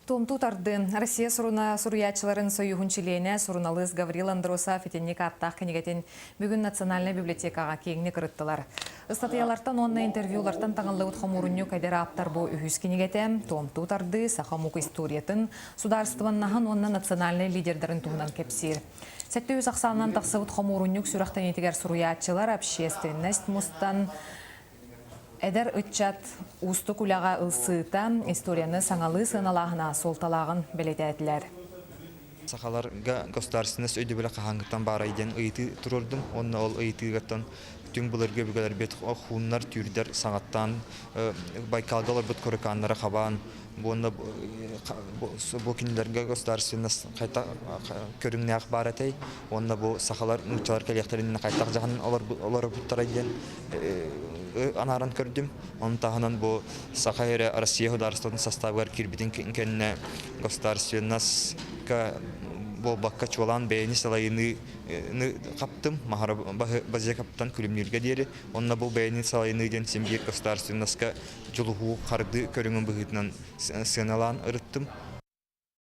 Туомтуу тардыы Россия суруна суруйааччыларын союһун чилиэнэ, суруналыыс Гаврил Андросов итинник ааттаах кинигэтин бүгүн Национальнай библиотекаҕа киэҥник ырыттылар. Ыстатыйалартан уонна интервьюлартан таҥыллыбыт хомуурунньук эдэр ааптар бу үһүс кинигэтэ Туомтуу тардыы саха омук историятын, судаарыстыбаннаһын уонна национальнай лидердарын туһунан кэпсиир. 700 ахсаанынан тахсыбыт хомуурунньук сүрэхтэниитигэр суруйааччылар, общественность мустан Эдэр ыччат уустук үлэҕэ ылсыыта, историяны саҥалыы сыаналааһына суолталааҕын бэлиэтээтилэр. Сахаларга государственность өйдөбүлэ хаһааҥҥыттан баарай диэн ыйытыы туруордум уонна ол ыйытыыгаттан түҥ былыргы өбүгэлэрбит хууннар, түүрдэр саҥаттаан Байкалга олорбут курыкааннары хабаан уонна бу кинилэргэ государственность хайдах көрүҥнээх баар этэй уонна бу сахалар нууччалар кэлиэхтэрин хайдах дьаһанан олорбуттара диэн анааран көрдүм. Ону таһынан бу Саха эрэ Россия государствотын составыгар киирбитин кэннэ государственноска буолбакка чуолаан бэйэни салайыныыны хаптым, Махара Базекаптан күлүмнүүргэ диэри. Онно бу бэйэни салайыныы диэн син биир государственноска дьулуһуу хардыы көрүҥүн быһыытынан сыаналаан ырыттым.